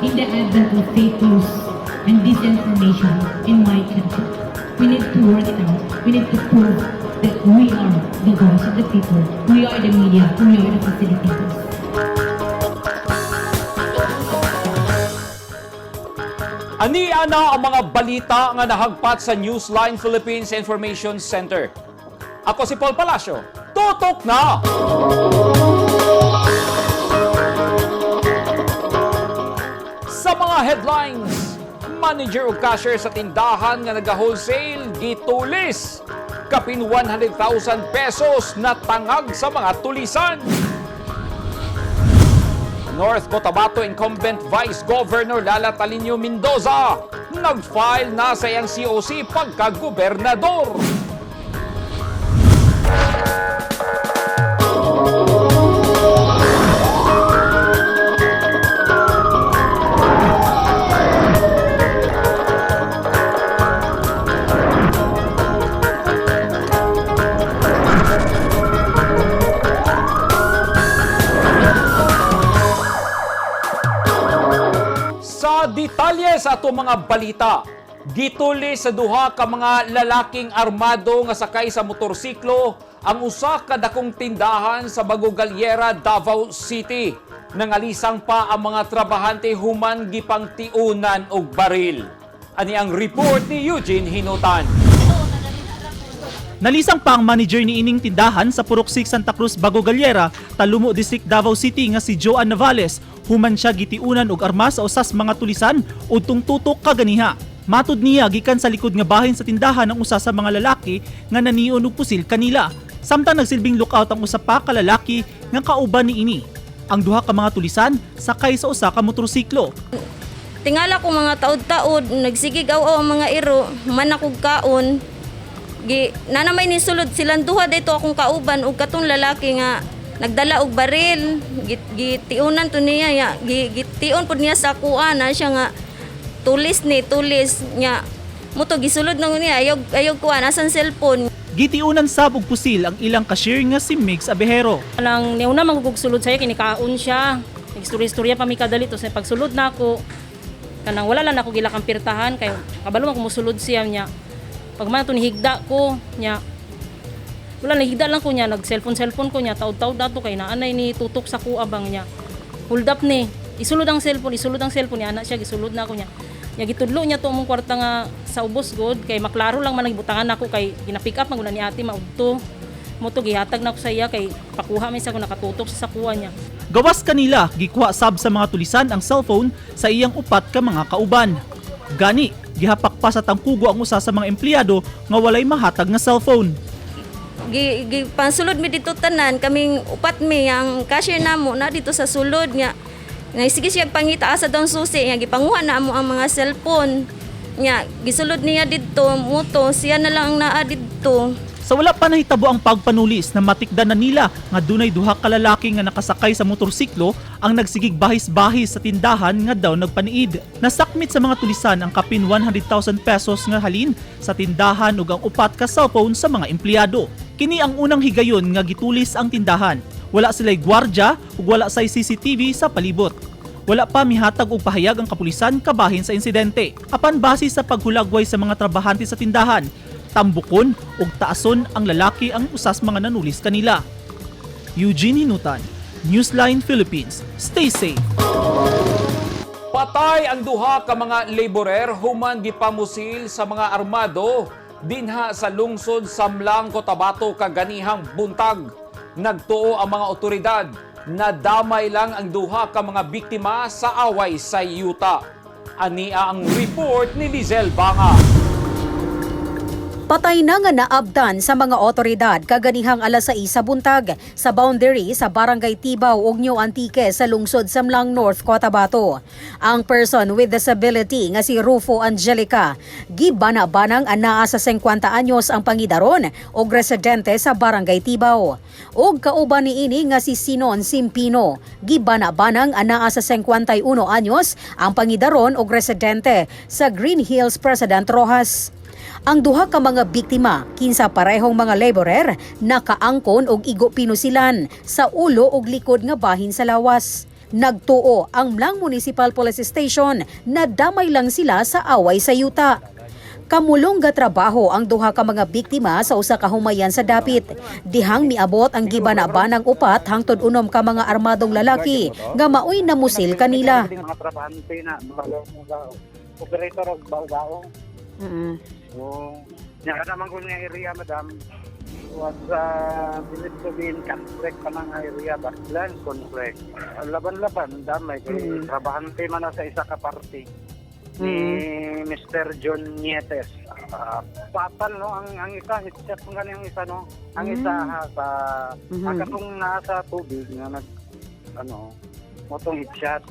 In the advent of fake news and disinformation in my country, we need to work it out. We need to prove that we are the voice of the people. We are the media. We are the facilitators. Ania na ang mga balita nga nahagpat sa Newsline Philippines Information Center. Ako si Paul Palacio. Tutok na! Sa mga headlines, manager o cashier sa tindahan nga naga-wholesale gitulis. Kapin 100,000 pesos na tangag sa mga tulisan. North Cotabato Incumbent Vice Governor Lala Talino Mendoza nag-file na sa iyang COC pagka-gobernador. Sa detalye sa atong mga balita, gituli sa duha ka mga lalaking armado nga sakay sa motorsiklo ang usa ka dakong tindahan sa Bago Galiera, Davao City. Nangalisang pa ang mga trabahante human gipangtiunan og baril. Ani ang report ni Eugene Hinutan. Nalisang pa ang manager ni ining tindahan sa Purok 6 Santa Cruz, Bago Galiera, Talumo District, Davao City nga si Joan Navales. Human siya gitiunan og armas sa usas mga tulisan udtong tutok kaganiha. Matud niya gikan sa likod nga bahin sa tindahan ang usa sa mga lalaki nga nanion og pusil kanila. Samtang nagsilbing lookout ang usa pa ka lalaki nga kauban niini. Ang duha ka mga tulisan sakay sa usa ka motorsiklo. Tingala ko mga taod-taod, nagsigig aw ang mga iro, man akong kaon. Gi nanamay ni sulod silang duha dito akong kauban ug katong lalaki nga nagdala og baril. Gitiunan to niya ya, gitiun pud niya sa kuan na siya nga tulis ni tulis nya. Muto gisulod na niya ayaw ayaw kuan asan cellphone. Gitiunan sab og pusil ang ilang cashier nga si Migs Abejero. Nang niuna man sulod saya kinikaon siya. Nagstorya-istorya pa mi kadali to sa pagsulod nako. Kanang wala lang ako gila kang pirtahan kay kabalo man ko mosulod siya niya. Pag man to nihigda ko niya. Wala nihigda lang ko niya, nag cellphone cellphone ko niya, taud-taud dato kay naanay ni tutok sa kuha bang niya. Hold up ni. Isulod ang cellphone, isulod ang cellphone niya, anak siya gisulod na ako niya. Nya gitudlo niya to among kwarta nga sa ubos god kay maklaro lang man ang gibutangan nako kay gina-pick up man gud na ni ate maudto. Mo to gihatag na ko sa iya kay pakuha man sa ko nakatutok sa kuha niya. Gawas kanila, gikuha sab sa mga tulisan ang cellphone sa iyang upat ka mga kauban. Gani, gihapak pa sa tangkugo ang usa sa mga empleyado nga walay mahatag nga cellphone. Gi, pansulod mi dito tanan kaming upat mi ang cashier namo na dito sa sulod nga nga sige siya pangita asa daw ang susi nga gipanguha na amo ang mga cellphone nga gisulod niya didto muto siya na lang ang naa didto. Sa wala pa nahitabo ang pagpanulis na matikdan na nila nga dunay duha ka lalaki nga nakasakay sa motorsiklo ang nagsigig bahis-bahis sa tindahan nga daw nagpaniid. Nasakmit sa mga tulisan ang kapin 100,000 pesos nga halin sa tindahan ug ang upat ka cellphone sa mga empleyado. Kini ang unang higayon nga gitulis ang tindahan. Wala sila'y gwardya ug wala say CCTV sa palibot. Wala pa mihatag og pahayag ang kapulisan kabahin sa insidente. Apan base sa paghulagway sa mga trabahante sa tindahan, tambukon ug taason ang lalaki ang usas mga nanulis kanila. Eugene Hinutan, Newsline Philippines. Stay safe. Patay ang duha ka mga laborer human gipamusil sa mga armado dinha sa lungsod Samlang, Cotabato kaganihang buntag. Nagtuo ang mga otoridad na damay lang ang duha ka mga biktima sa away sa yuta. Ania ang report ni Lizelle Banga. Patay na nga naabdan sa mga otoridad kaganihang alas 6 sa buntag sa boundary sa Barangay Tibaw ug New Antique sa lungsod Samlang North, Cotabato. Ang person with disability nga si Rufo Angelica gibana-banang anaa sa 50 anyos ang pangidaron og residente sa Barangay Tibaw. Ug kauban niini nga si Sinon Simpino gibana-banang anaa sa 51 anyos ang pangidaron og residente sa Green Hills, President Rojas. Ang duha ka mga biktima kinsa parehong mga laborer nakaangkon og igo pinusilan sa ulo ug likod nga bahin sa lawas. Nagtuo ang M'lang Municipal Police Station na damay lang sila sa away sa yuta. Kamulong gatrabaho ang duha ka mga biktima sa usa ka humayan sa dapit. Dihang miabot ang gibana-banang upat hangtod 6 ka mga armadong lalaki nga maoy namusil kanila. Mga trabahante na, mga operator og bao-bao. So, nya ka naman kung nga area, madam, was believed to be in conflict pa ng area, but land conflict. Laban-laban, damay, kay trabahante man na sa isa ka party ni Mr. John Nietes. Fatal, no, ang isa, headshot kung gani ang isa, no. Ang isa ha, sa ang katong nasa tubig nga nag ano, motong headshot.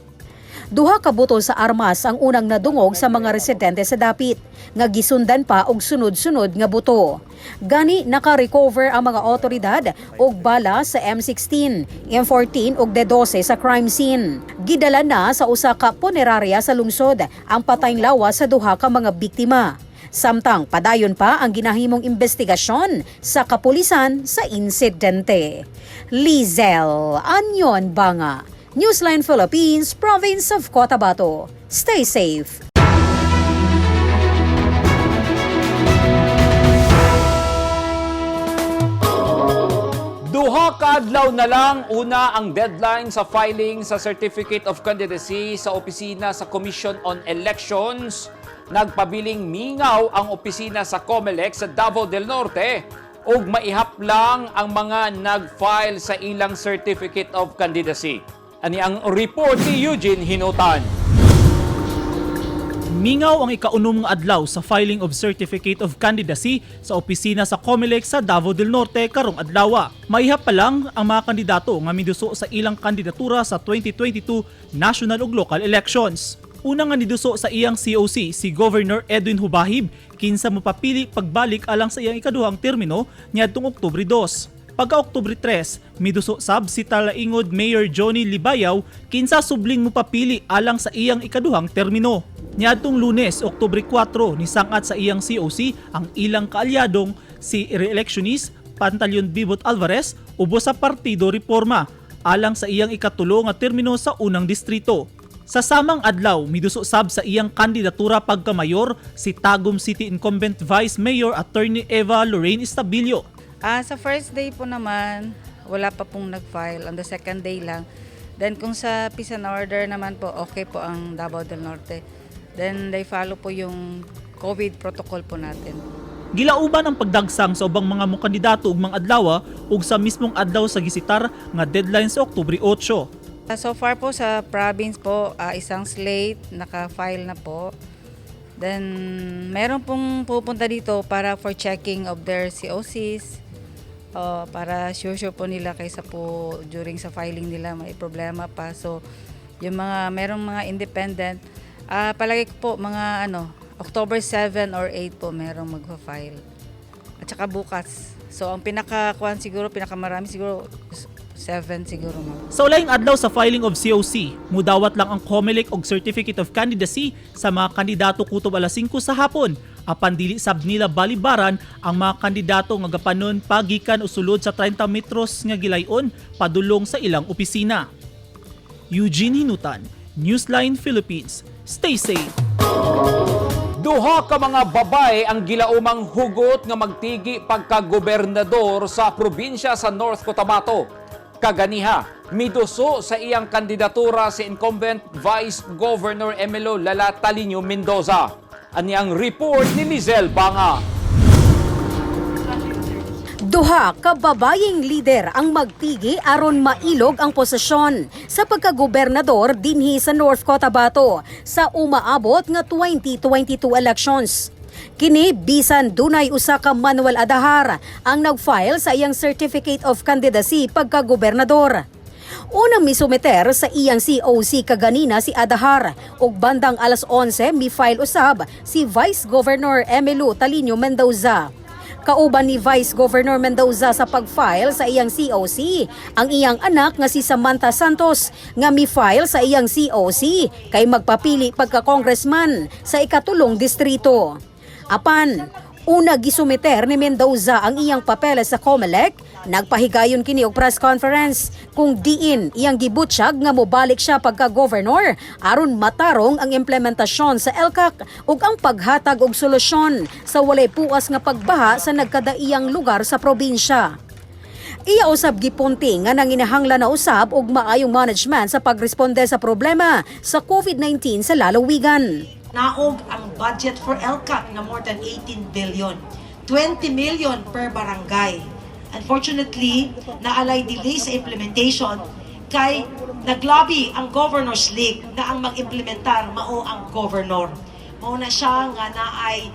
Duha ka buto sa armas ang unang nadungog sa mga residente sa dapit, nga gisundan pa og sunod-sunod nga buto. Gani naka-recover ang mga otoridad og bala sa M16, M14 ug D12 sa crime scene. Gidala na sa usa ka punerarya sa lungsod ang patayng lawas sa duha ka mga biktima. Samtang padayon pa ang ginahimong investigasyon sa kapulisan sa insidente. Lizelle Anyon Banga, Newsline Philippines, Province of Cotabato. Stay safe. Duha ka adlaw na lang una ang deadline sa filing sa Certificate of Candidacy sa opisina sa Commission on Elections. Nagpabiling mingaw ang opisina sa COMELEC sa Davao del Norte ug maihap lang ang mga nag-file sa ilang Certificate of Candidacy. Ani ang report ni Eugene Hinutan. Mingaw ang ikaunom nga adlaw sa filing of Certificate of Candidacy sa opisina sa COMELEC sa Davao del Norte karong adlawa. Maihap pa lang ang mga kandidato nga miduso sa ilang kandidatura sa 2022 national ug local elections. Una nga niduso sa iyang COC si Governor Edwin Hubahib, kinsa mopapili pagbalik alang sa iyang ikaduhang termino niadtong Oktubre 2. Pagka Oktubre 3, miduso sab si Talaingod Mayor Johnny Libayaw, kinsa subling mopapili alang sa iyang ikaduhang termino. Niadtong Lunes, Oktubre 4, nisangat sa iyang COC ang ilang kaalyadong si re-electionist Pantaleon Bibot Alvarez ubos sa Partido Reforma alang sa iyang ikatulo nga termino sa unang distrito. Sa samang adlaw, miduso sab sa iyang kandidatura pagkamayor si Tagum City Incumbent Vice Mayor Attorney Eva Lorraine Estabilio. Sa first day po naman, wala pa pong nag-file. On the second day lang. Then kung sa peace and order naman po, okay po ang Davao del Norte. Then they follow po yung COVID protocol po natin. Gilauban ang pagdagsang sa ubang mga mokandidato ug mga adlawa ug sa mismong adlaw sa gisitar nga deadline sa Oktubre 8. So far po sa province po, isang slate, naka-file na po. Then meron pong pupunta dito para for checking of their COCs. Para sure-sure po nila kaysa po during sa filing nila may problema pa. So yung mga merong mga independent, palagay ko po mga ano, October 7 or 8 po merong magfa-file. At saka bukas. So ang pinaka kuan siguro, pinakamarami siguro 7 siguro, ma'am. Sa ulayng adlaw sa filing of COC, mudawat lang ang COMELEC og Certificate of Candidacy sa mga kandidato kutob alas 5 sa hapon. Apan dili sab nila balibaran ang mga kandidato nga gapanon pagikan o sulod sa 30 metros nga gilayon padulong sa ilang opisina. Eugene Hinutan, Newsline Philippines. Stay safe. Duha ka mga babae ang gilaumang hugot nga magtigi pagka-gobernador sa probinsya sa North Cotabato. Kaganiha, miduso sa iyang kandidatura si incumbent Vice Governor Emilio Lala Talino Mendoza. Ani ang report ni Lizelle Banga. Duha ka babayeng lider ang magtigi aron mailog ang posisyon sa pagkagobernador dinhi sa North Cotabato sa umaabot nga 2022 elections. Kini bisan dunay usa ka Manuel Adahar ang nag-file sa iyang Certificate of Candidacy pagkagobernador. Unang misumiter sa iyang COC kaganina si Adahar ug bandang alas 11 mi-file usab si Vice Governor Emilio Talino Mendoza. Kauban ni Vice Governor Mendoza sa pag-file sa iyang COC ang iyang anak nga si Samantha Santos nga mi-file sa iyang COC kay magpapili pagka-congressman sa ikatulong distrito. Apan, Una gisumiter ni Mendoza ang iyang papeles sa COMELEC, nagpahigayon kini og press conference kung diin iyang gibutyag nga mobalik siya pagka-governor aron matarong ang implementasyon sa ELCAC ug ang paghatag og solusyon sa walay puas nga pagbaha sa nagkadaiyang lugar sa probinsya. Iya usab gipunting nga nanginahanglan na usab og maayong management sa pagresponde sa problema sa COVID-19 sa lalawigan. Naog ang budget for ELCAC na more than 18 billion. 20 million per barangay. Unfortunately, naalay delay sa implementation kay naglabi ang Governors League na ang mag-implementar mao ang governor. Mao na siya nga naay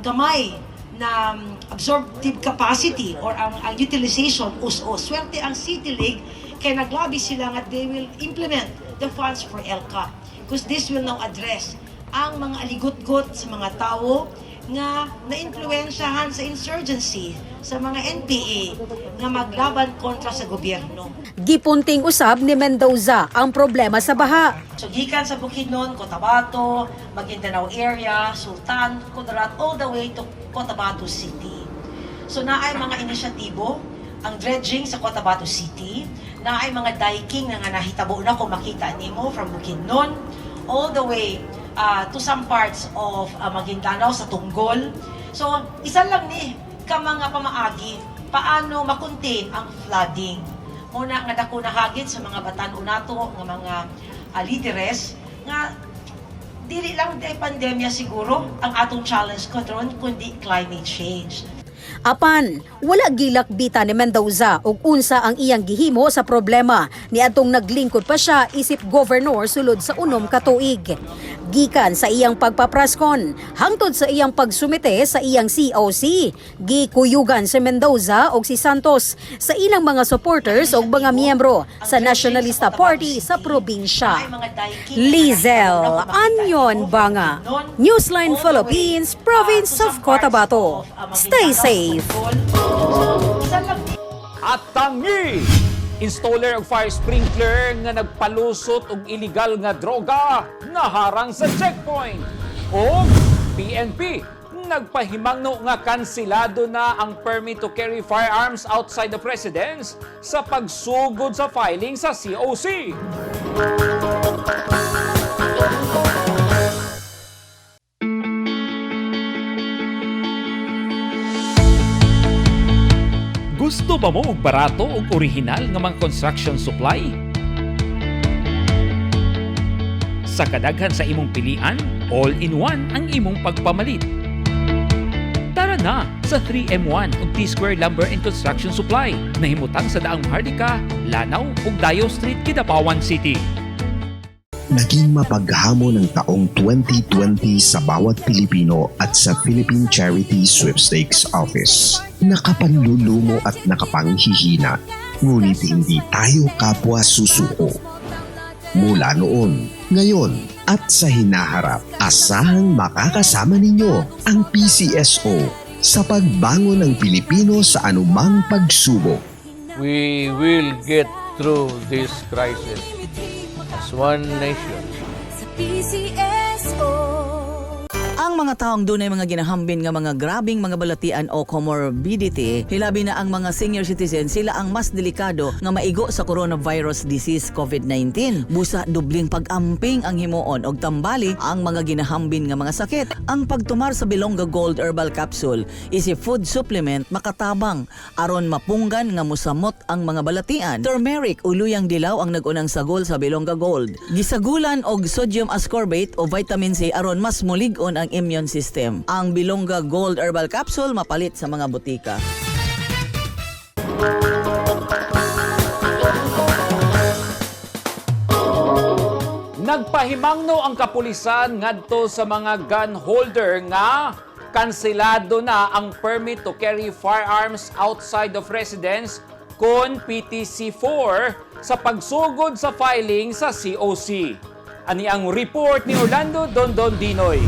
gamay na absorptive capacity or ang utilization us-us. Swerte ang City League kay naglabi sila nga they will implement the funds for ELCAC because this will now address ang mga aligutgot sa mga tao nga naimpluwensyahan sa insurgency, sa mga NPA nga maglaban kontra sa gobyerno. Gipunting usab ni Mendoza ang problema sa baha. So gikan sa Bukidnon, Cotabato, Maguindanao area, Sultan Kudarat, all the way to Cotabato City. So naay mga inisyatibo, ang dredging sa Cotabato City, naay mga diking na nga nahitabo na kung makita nimo from Bukidnon, all the way to some parts of Maguindanao sa Tunggol. So isa lang ni ka mga pamaagi paano makontain ang flooding. Muna nga dako nahagit sa mga batan-o nato nga mga lideres nga dili lang de pandemya siguro ang atong challenge karon kundi climate change. Apan, wala gilakbita ni Mendoza og unsa ang iyang gihimo sa problema niadtong naglingkod pa siya isip governor sulod sa 6 ka tuig. Gikan sa iyang pagpapraskon hangtod sa iyang pagsumite sa iyang COC, gikuyugan si Mendoza og si Santos sa ilang mga supporters og mga miyembro sa Nacionalista Party sa probinsya. Lizel Anyon Banga, Newsline Philippines, Province of Cotabato. Stay safe. At tangi! Installer og fire sprinkler nga nagpalusot og illegal nga droga naharang sa checkpoint. O PNP nagpahimangno nga kansilado na ang permit to carry firearms outside the residence sa pagsugod sa filing sa COC. Gusto ba mo og barato ug orihinal nga mga construction supply? Sa kadaghan sa imong pilian, all-in-one ang imong pagpamalit. Tara na sa 3M1 ug T-Square Lumber and Construction Supply na himutang sa Daang Maharlika, Lanao ug Dayo Street, Kidapawan City. Naging mapaghamon ang taong 2020 sa bawat Pilipino at sa Philippine Charity Sweepstakes Office. Nakapanlulumo at nakapanghihina, ngunit hindi tayo kapwa susuko. Mula noon, ngayon at sa hinaharap, asahang makakasama ninyo ang PCSO sa pagbangon ng Pilipino sa anumang pagsubok. We will get through this crisis as one nation. Sa PCSO. Ang mga taong dunay mga ginahambin nga mga grabing mga balatian o comorbidity, hilabi na ang mga senior citizen, sila ang mas delikado nga maigo sa coronavirus disease COVID-19. Busa dubling pag-amping ang himuon og tambali ang mga ginahambin nga mga sakit. Ang pagtumar sa Bilongga Gold Herbal Capsule is a food supplement makatabang aron mapunggan nga musamot ang mga balatian. Turmeric o luyang dilaw ang nag-unang sagol sa Bilongga Gold. Gisagulan og sodium ascorbate o vitamin C aron mas mulig-on ang immune system. Ang Bilongga Gold Herbal Capsule mapalit sa mga butika. Nagpahimangno ang kapulisan ngadto sa mga gun holder nga kanselado na ang permit to carry firearms outside of residence kon PTC 4 sa pagsugod sa filing sa COC. Ani ang report ni Orlando Dondon Dinoy.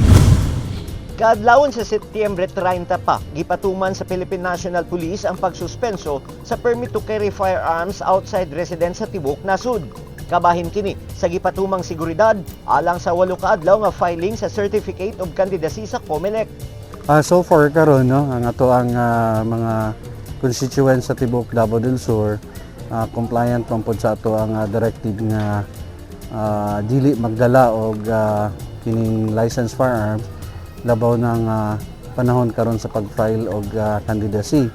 Kaadlawon sa Setyembre 30 pa, gipatuman sa Philippine National Police ang pagsuspenso sa permit to carry firearms outside residence sa tibok nasud. Kabahin kini sa gipatumang seguridad alang sa 8 ka adlaw nga filing sa Certificate of Candidacy sa COMELEC. So far karon, no, ang ato ang mga constituents sa tibok Davao del Sur compliant man pod sa ato ang directive nga dili magdala og kining licensed firearms labaw ng panahon karon sa pag-file og candidacy.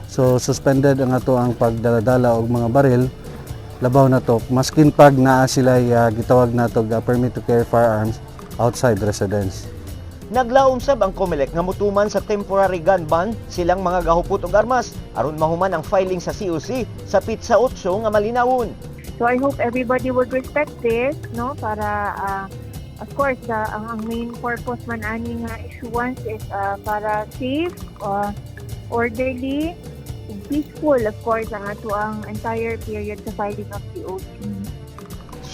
So suspended ang ato ang pagdala-dala og mga baril labaw na to maskin pag naa sila gitawag nato permit to carry firearms outside residence. Naglaom sab ang COMELEC nga mutuman sa temporary gun ban silang mga gahupot og armas aron mahuman ang filing sa COC sa pitsa 8 nga malinawon. So I hope everybody would respect this, no? Para of course, ang main purpose man ani nga issuance is para safe, orderly, peaceful, of course, ang ato ang entire period sa filing of COC.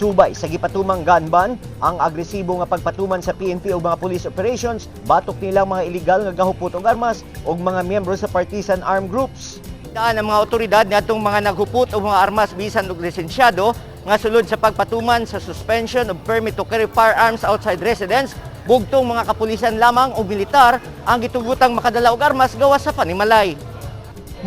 Subay sa gipatumang gun ban, ang agresibo nga pagpatuman sa PNP og mga police operations batok nilang mga illegal nga gahupot og armas ug mga miyembro sa partisan armed groups. Daan ang mga otoridad niadtong mga naghupot og mga armas bisan og lisensyado nga sulod sa pagpatuman sa suspension of permit to carry firearms outside residence, bugtong mga kapulisan lamang o militar ang gitugutang makadala og armas gawas sa panimalay.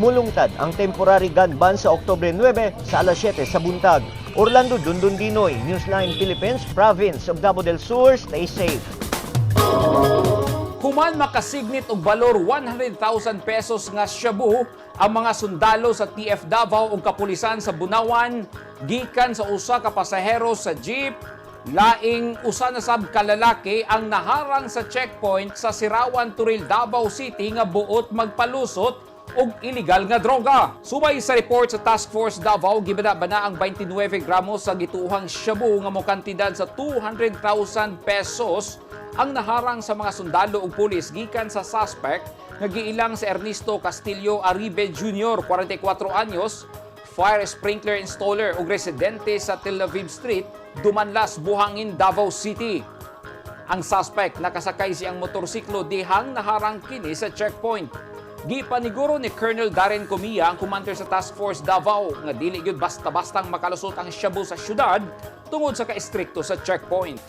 Mulungtad ang temporary gun ban sa Oktubre 9 sa alas 7 sa buntag. Orlando Dundon Dinoy, Newsline Philippines, Province of Davao del Sur, stay safe. Human makasignit og balor 100,000 pesos nga shabu ang mga sundalo sa TF Davao ug kapulisan sa Bunawan gikan sa usa ka pasahero sa jeep. Laing usa na sab ka lalaki ang naharang sa checkpoint sa Sirawan, Toril, Davao City nga buot magpalusot og illegal nga droga. Subay sa report sa Task Force Davao, gibana-bana ang 29 gramos sa gituohang shabu nga mokantidad sa 200,000 pesos ang naharang sa mga sundalo ug pulis gikan sa suspect nga giilang si Ernesto Castillo Aribe Jr., 44 anyos, fire sprinkler installer ug residente sa Tel Aviv Street, Dumanlas, Buhangin, Davao City. Ang suspect nakasakay siyang motorsiklo dihang naharang kini sa checkpoint. Gipaniguro ni Colonel Darren Comilla, ang commander sa Task Force Davao, nga dili gyud basta-bastang makalusot ang shabu sa syudad tungod sa kaestrikto sa checkpoint.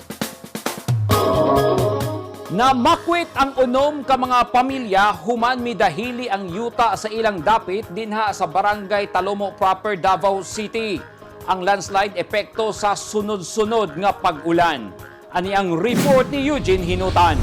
Namakwit ang 6 ka mga pamilya human midahili ang yuta sa ilang dapit dinha sa Barangay Talomo Proper, Davao City. Ang landslide epekto sa sunod-sunod nga pag-ulan. Ani ang report ni Eugene Hinutan.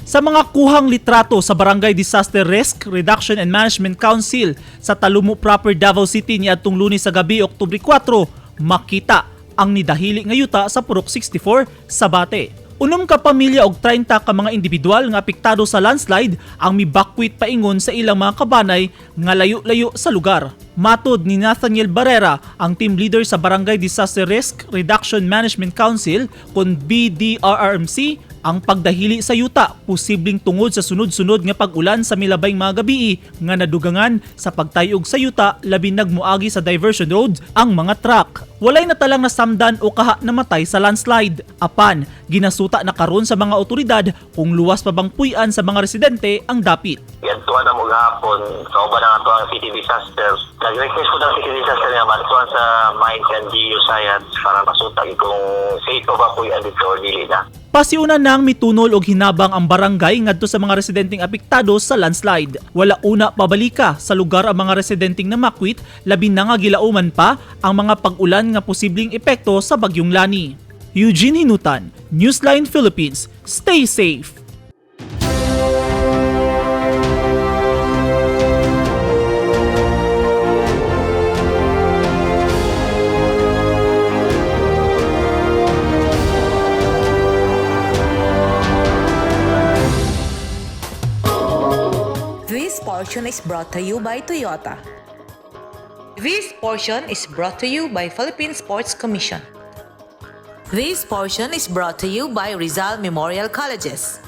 Sa mga kuhang litrato sa Barangay Disaster Risk Reduction and Management Council sa Talomo Proper, Davao City niadtong Lunes sa gabi, Oktubre 4, makita ang nidahili nga yuta sa Purok 64 sa Bate. 6 ka pamilya og 30 ka mga individual nga apektado sa landslide ang mibakwit paingon sa ilang mga kabanay nga layo-layo sa lugar. Matod ni Nathaniel Barrera, ang team leader sa Barangay Disaster Risk Reduction Management Council kon BDRRMC, ang pagdahili sa yuta posibleng tungod sa sunod-sunod nga pag-ulan sa milabayng mga gabii nga nadugangan sa pagtayog sa yuta, labi nagmuagi sa diversion road ang mga truck. Walay natalang nasamdan o kaha namatay sa landslide. Apan, ginasuta na karon sa mga otoridad kung luwas pa bang puy-an sa mga residente ang dapit. Giadtuan na mo gahapon, kauban ang ato ang city disaster. Nag-request ko ng city disaster nga maadtuan sa Mines and Geoscience para masuta kung safe pa ba puy-an dito or dili na. Pasiuna nang mitunol og hinabang ang barangay ngadto sa mga residenteng apektado sa landslide. Wala una pabalika sa lugar ang mga residenteng namakwit, labi na nga gilauman pa ang mga pag-ulan nga posibleng epekto sa bagyong Lani. Eugene Hinutan, Newsline Philippines. Stay safe! This portion is brought to you by Toyota. This portion is brought to you by Philippine Sports Commission. This portion is brought to you by Rizal Memorial Colleges.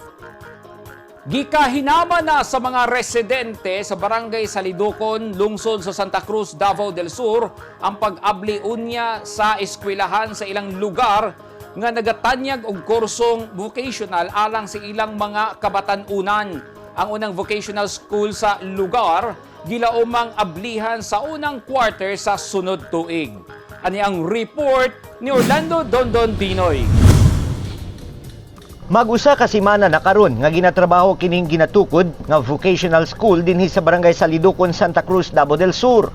Gikahinama na sa mga residente sa Barangay Salidukon, lungsod sa Santa Cruz, Davao del Sur, ang pag-abli unya sa eskwelahan sa ilang lugar nga nagatanyag og kursong vocational alang sa ilang mga kabatan-unan. Ang unang vocational school sa lugar gilaumang ablihan sa unang quarter sa sunod tuig. Ani ang report ni Orlando Dondon Dinoy. Mag-usa ka semana na karon nga ginatrabaho kining ginatukod nga vocational school dinhi sa Barangay Salidukon, Santa Cruz, Davao del Sur.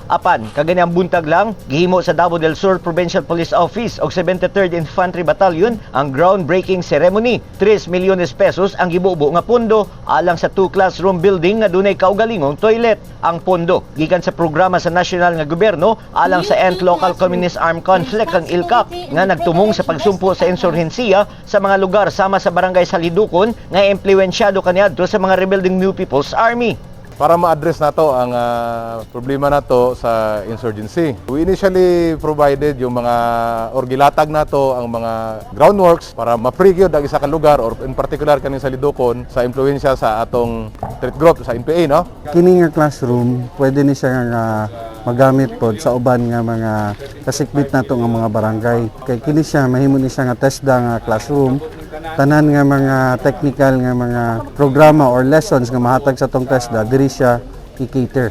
Apan, kaganihang buntag lang, gihimo sa Davao del Sur Provincial Police Office og 73rd Infantry Battalion ang groundbreaking ceremony. 3 milyones pesos ang gibubo nga pondo alang sa two classroom building nga dunay kaugalingong toilet. Ang pondo gikan sa programa sa nasyonal nga gobyerno alang sa End Local Communist Armed Conflict, ang ILCAC, nga nagtumong sa pagsumpo sa insurhensiya sa mga lugar sama sa Barangay Salidukon nga impluwensyado kaniadto sa mga rebuilding New People's Army. Para ma-address nato ang problema nato sa insurgency. We initially provided yung mga or gilatag nato ang mga groundworks para ma-free gyud ang isa ka lugar or in particular kaning sa Lidukon sa impluwensya sa atong threat group sa NPA, no? Kini nga classroom pwede ni siya nga magamit pod sa uban nga mga kasikbit nato nga mga barangay. Kay kini siya mahimo ni siya nga TESDA nga classroom. Tanan nga mga technical nga mga programa or lessons nga mahatag sa atong TESDA, diri siya i-cater.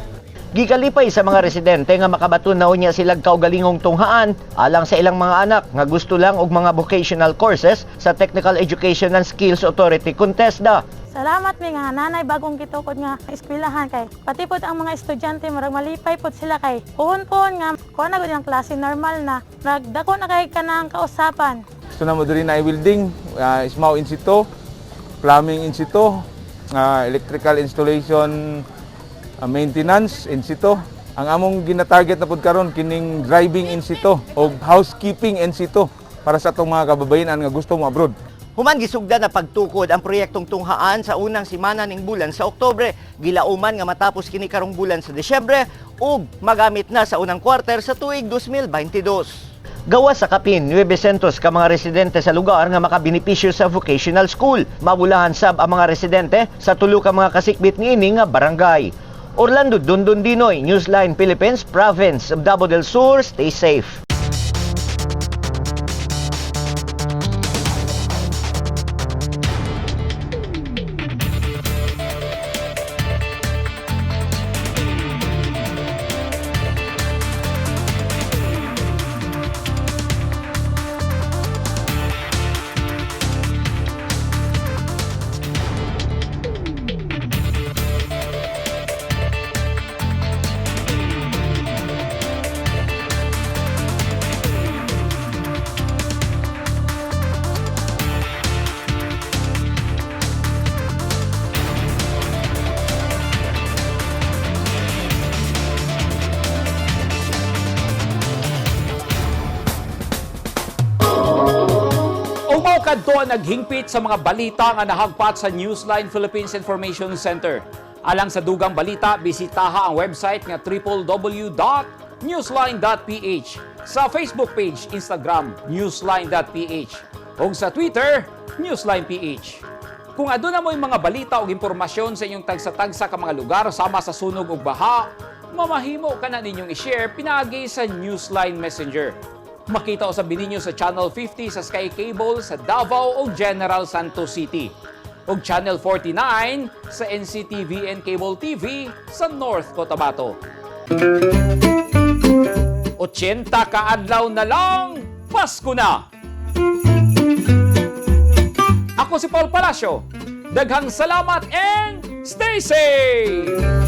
Gikalipay sa mga residente nga makabaton na unya silang kaugalingong tunghaan alang sa ilang mga anak nga gusto lang og mga vocational courses sa Technical Education and Skills Authority kun TESDA. Salamat mi nga nanay bagong gitukod nga eskwelahan kay pati pod ang mga estudyante murag malipay pod sila kay puhon-puhon nga kuha na gud ang klase, normal na nagdako na kay kanang kausapan. Gusto na mo diri na welding, ismaw in situ, plumbing in situ, electrical installation, maintenance in situ. Ang among gina-target na pud karon kining driving in situ o housekeeping in situ para sa atong mga kababayenan nga gusto mo abroad. Human gisugdan na pagtukod ang proyektong tunghaan sa unang simana ning bulan sa Oktubre, gilauman nga matapos kini karong bulan sa Disyembre ug magamit na sa unang quarter sa tuig 2022. Gawas sa kapin 900 ka mga residente sa lugar nga makabenepisyo sa vocational school. Mabulahan sab ang mga residente sa tulo ka mga kasikbit niini nga barangay. Orlando Dondon Dinoy, Newsline Philippines, Province of Davao del Sur. Stay safe. Ug mao kadto ang naghingpit sa mga balita nga nahagpat sa Newsline Philippines Information Center. Alang sa dugang balita, bisitaha ang website nga www.newsline.ph. Sa Facebook page, Instagram, newsline.ph. Ug sa Twitter, newsline.ph. Kung aduna mo'y mga balita o impormasyon sa inyong tagsa-tagsa ka mga lugar sama sa sunog ug baha, mamahimo ka na ninyong i-share pinaagi sa Newsline Messenger. Makita usab ninyo sa Channel 50 sa Sky Cable sa Davao o General Santos City. Ug Channel 49 sa NCTVN Cable TV sa North Cotabato. 80 ka adlaw na lang, Pasko na! Ako si Paul Palacio. Daghang salamat and stay safe!